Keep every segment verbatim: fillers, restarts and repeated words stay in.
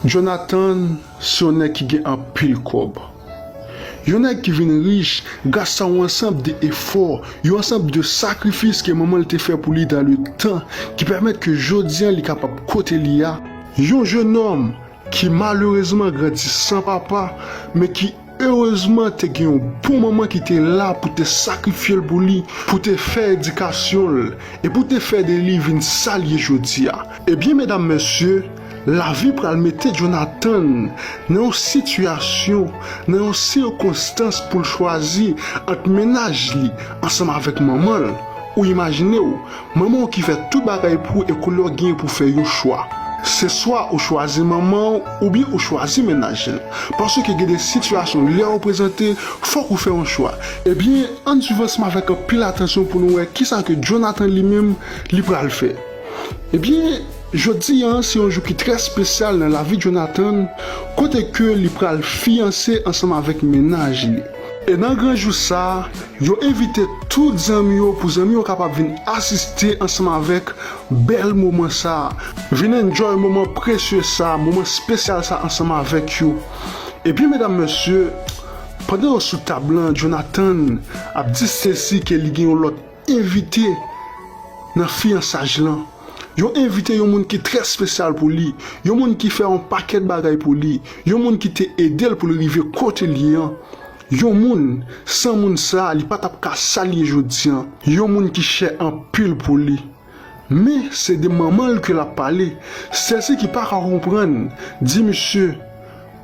Jonathan se yon nèg ki gen anpil kòb. Yon nèg ki vin rich gras a yon ansanm de efò, yon ansanm de sakrifis ke manman l te fè pou li dans le temps, ki pèmèt ke jodi a li kapab kote li a. Yon jenòm ki malerezman grandi san papa, men ki erezman te gen yon bon manman ki te la pou te sakrifye l pou li, pou te fè edikasyon l, e pou te fè de li vin sa l ye jodi a. Ebyen, medam, mesye, lavi pral mete Jonathan nan yon sitiyasyon, nan yon sikonstans pou l chwazi ant mennaj li ansanm avèk manman l. Ou imajine w, manman w ki fè tout bagay pou ou e kounye a w genyen pou fè yon chwa. Se swa ou chwazi manman w oubyen ou chwazi mennaj li. Paske gen de sitiyasyon lè yo prezante, fòk ou fè yon chwa. Ebyen, ann swiv ansanm avèk anpil atansyon pou nou wè kisa ke Jonathan li menm li pral fè. Ebyen, jodi a se yon jou ki trè espesyal nan lavi Jonathan, kote ke li pral fiyanse ansanm avèk mennaj li. E nan gran jou sa a, yo envite tout zanmi yo pou zanmi yo kapab vin asiste ansanm avèk bèl moman sa a. Vin enjoy moman presye sa a, moman espesyal sa a ansanm avèk yo. Ebyen, medam, mesye, pandan yo sou tab lan, Jonathan ap di Stacy ke li gen yon lòt envite nan fiyansaj lan. Yo envite yon moun ki trè espesyal pou li, yon moun ki fè yon pakèt bagay pou li, yon moun ki te ede l pou l rive kote l ye an. Yon moun, san moun sa a, li pa t ap ka sa l ye jodi an. Yon moun ki chè anpil pou li. Men, se de manman l ke l ap pale. Stacy ki pa ka konprann, di misye,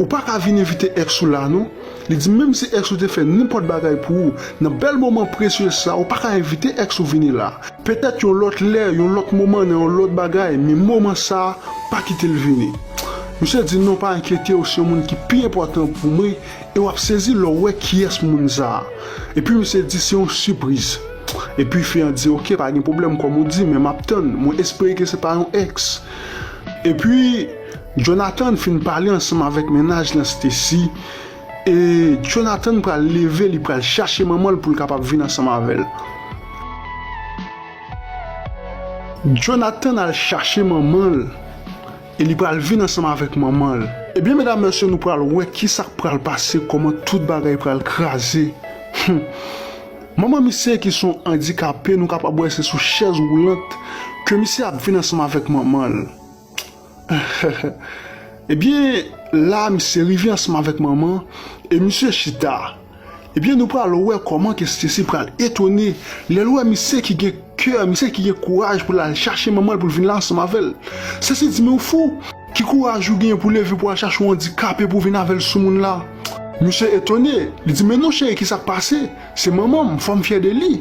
ou pa ka vin envite èks ou la non. Li di menm si èks ou te fè nenpòt bagay pou ou, nan bèl moman presye sa, ou pa ka envite èks ou vini la. Petèt yon lòt lè, yon lòt moman, nan yon lòt bagay, men moman sa a, pa kite l vini. Misye di non, pa enkyete w, se yon moun ki pi enpòtan pou mwen, e w ap sezi lè w wè kiyès moun sa a. Epi misye di se yon sipriz. Epi fi an di, oke, pa gen pwoblèm, kòm ou di, men m ap tann, mwen espere ke se pa yon èks. Epi, Jonathan fin pale ansanm avèk mennaj lan Stacy, e Jonathan pral leve, li pral chache manman l pou l kapab vin ansanm avè l. Jonathan al chache manman l, e li pral vin ansanm avèk manman l. Ebyen, medam, mesye, nou pral wè kisa k pral pase, kòman tout bagay pral kraze. Hmm. Manman misye ki se yon andikape, nou kapab wè se sou chèz woulant ke misye ap vin ansanm avèk manman l. Ebyen, la, misye rive ansanm avèk manman, e misye chita. Ebyen, nou pral wè kòman ke Stacy pral etone lè l wè misye ki gen kè, misye ki gen kouraj pou l al chache manman l pou l vin la ansanm avè l. Stacy di, men ou fou! Ki kouraj ou gen pou leve pou al chache yon andikape pou vin avè l sou moun la? Misye etone, li di, men non cheri, kisa k pase? Se manman m, fò m fyè de li.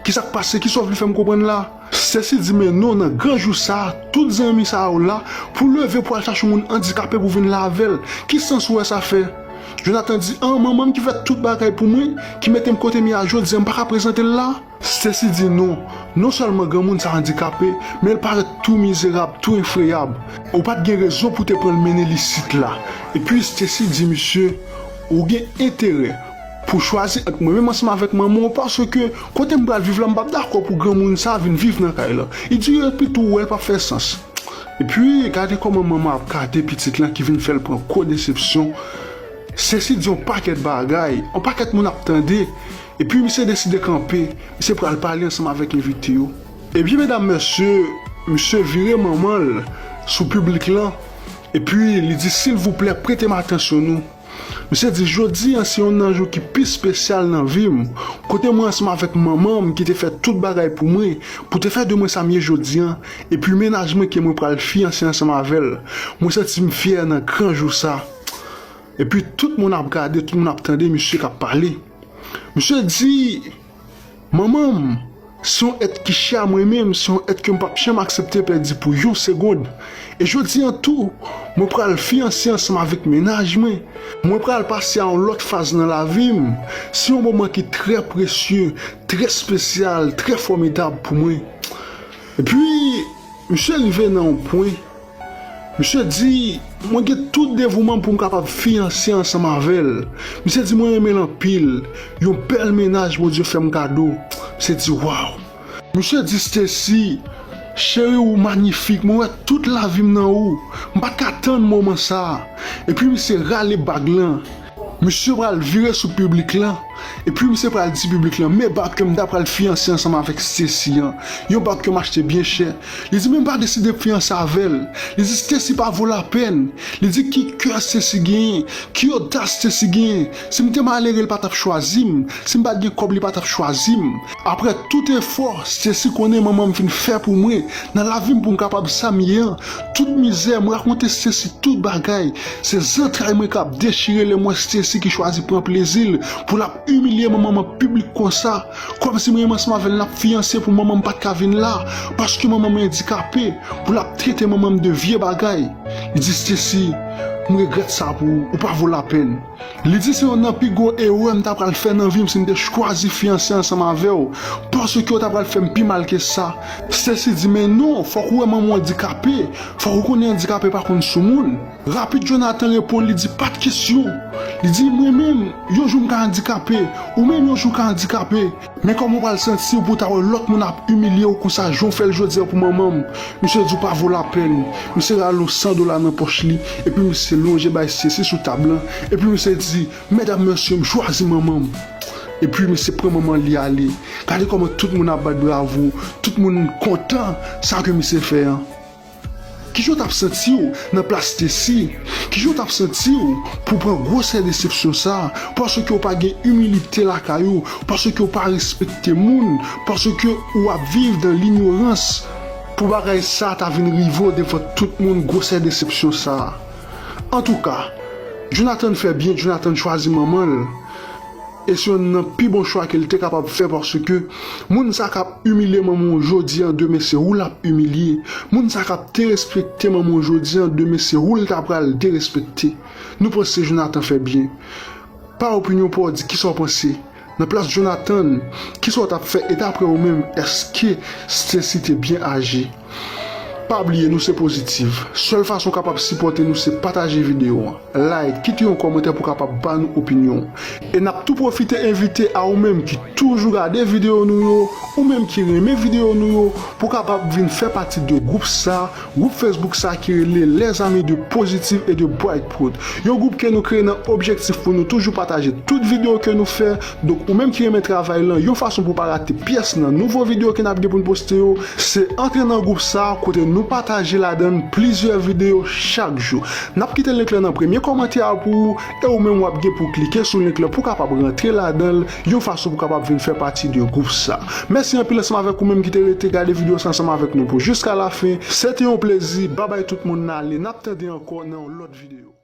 Kisa k pase? Kisa w vle fè m konprann la? Stacy di, men non, nan gran jou sa a, tout zanmi sa yo la pou leve pou al chache yon moun andikape pou vin la avè l. Ki sans ou wè sa fè? Jonathan di, an, manman m ki fè tout bagay pou mwen, ki mete m kote m ye a jodi a, m pa ka prezante l la? Stacy di, non, non sèlman granmoun sa andikape, men l parèt tou mizerab, tou efreyab. Ou pa t gen rezon pou te pran l mennen l isit la. Epi Stacy di misye, ou gen enterè pou chwazi ant mwen menm ansanm avèk manman w, paske kote m pral viv la, m p ap dakò pou granmoun sa a vin viv nan kay la. Li di, epi tou, ou wè l p ap fè sans. Epi, gade kòman manman ap gade pitit lan ki vin fè l pran gwo desepsyon. Stacy di yon pakèt bagay, yon pakèt moun ap tande. Epi, misye deside kanpe, misye pral pale ansanm avèk envite yo. Ebyen, medam, mesye, misye vire manman l sou piblik lan. Epi, li di, silvouplè, prete m atansyon nou. Misye di, jodi a se youn nan jou ki pi espesyal nan vi m, kote mwen ansanm avèk manman m ki te fè tout bagay pou mwen, pou te fè de mwen sa m ye jodi a, epi mennaj mwen ke mwen pral fiyanse ansanm avè l. Mwen santi m fyè nan gran jou sa. Epi tout moun ap gade, tout moun ap tande misye k ap pale. Misye di, manman m se yon èt ki chè a mwen menm, se yon èt ke m p ap janm aksepte pèdi pou yon segonn. E jodi a tou, mwen pral fiyanse ansanm avèk mennaj mwen. Mwen pral pase a yon lòt faz nan lavi m. Se yon moman ki trè presye, trè espesyal, trè fòmidab pou mwen. Epi, misye rive nan yon pwen, misye di, mwen gen tout devouman m pou m kapab fiyanse ansanm avè l. Misye di, mwen renmen l anpil. Yon bèl mennaj Bondye fè m kado. Misye di, waw. Misye di, Stacy, Cheri, ou manyifik, mwen wè tout lavi m nan ou. M pa t ka tann moman sa a. Epi misye rale bag lan. Misye pral vire sou piblik lan. Epi misye pral di piblik lan, men bag ke m ta pral fiyanse ansanm avèk Stacy an. Yon bag ke m achte byen chè. Li di, men m pa deside fiyanse avè l. Li di, Stacy pa vo lapèn. Li di, ki kè Stacy genyen? Ki odas Stacy genyen? Si m te malere, l pa t ap chwazi m. Si m pa t gen kòb, li pa t ap chwazi m. Apre tout efò Stacy konnen manman m fin fè pou mwen nan lavi m pou m kapab sa m ye an, tout mizè, m rakonte Stacy tout bagay. Se zantray mwen k ap dechire lè m wè Stacy ki chwazi pran plezi l pou l ap imilye manman m an piblik konsa. Kòmsi mwen menm ansanm avè l n ap fiyanse pou manman m pa t ka vin la, paske manman mwen andikape, pou l ap trete manman m de vye bagay. Li di, Stacy, m regrèt sa pou ou, ou pa vo lapèn. Li di, se yonn nan pi gwo erè m ta pral fè nan vi m si m te chwazi fiyanse ansanm avè w, paske w ta pral fè m pi mal ke sa. Stacy di, men non, fòk ou wè manman w andikape, fòk ou konnen andikape pa konn soumoun. Rapid Jonathan reponn, li di, pa t kesyon. Li di, mwen menm, yon jou m ka andikape, ou menm yon jou w ka andikape. Men kòman w pral santi w pou w ta wè lòt moun ap imilye w konsa jan w fè l jodi a pou manman m? Misye di w pa vo lapèn. Misye rale yon san dola nan pòch li, epi misye lonje bay Stacy sou tab lan, epi misye di, medam mesye, m chwazi manman m. Epi misye pran manman li ale. Gade kòman tout moun ap bat bravo, tout moun kontan sa ke misye fè an. Kijan w t ap santi w nan plas Stacy? Kijan w t ap santi w pou w pran gwosè desepsyon sa a? Paske w pa gen imilite lakay ou, paske w pa respekte moun, paske w ap viv dan linyorans pou bagay sa a ta vin rive w devan tout moun, gwosè desepsyon sa a. Antouka, Jonathan fè byen, Jonathan chwazi manman l. E se yonn nan pi bon chwa ke l te kapab fè, paske moun sa k ap imilye manman w jodi an, demen se ou l ap imilye. Moun sa k ap derespekte manman w jodi an, demen se ou l ta pral derespekte. Nou panse Jonathan fè byen. Pa opinyon pa w, di kisa w panse. Nan plas Jonathan, kisa w t ap fè? E daprè ou menm, èske Stacy te byen aji? Pa bliye, nou se Pozitif. Sèl fason w kapab sipòte nou se pataje videyo an, like, kite yon kòmantè pou w kapab ba nou opinyon w. E n ap tou pwofite envite a ou menm ki toujou gade videyo nou yo, ou menm ki renmen videyo nou yo, pou w kapab vin fè pati de gwoup sa, gwoup Facebook sa ki rele Les Amis de Positif et de Bright Prod. Yon gwoup ke nou kreye nan objektif pou nou toujou pataje tout videyo ke nou fè. Donk, ou menm ki renmen travay lan, yon fason pou w pa rate pyès nan nouvo videyo ke n ap gen pou n poste yo, se antre nan gwoup sa a kote nou pataje ladan l plizyè videyo chak jou. N ap kite link lan nan premye kòmantè a pou ou, e ou menm w ap gen pou w klike sou link lan pou w kapab rantre ladan l, yon fason pou w kapab vin fè pati de gwoup sa. Mèsi anpil ansanm avèk ou menm ki te rete gade videyo sa ansanm avèk nou pou jiska lafen. Se te yon plezi. Babay tout moun, n ale. N ap tande ankò nan yon lòt videyo.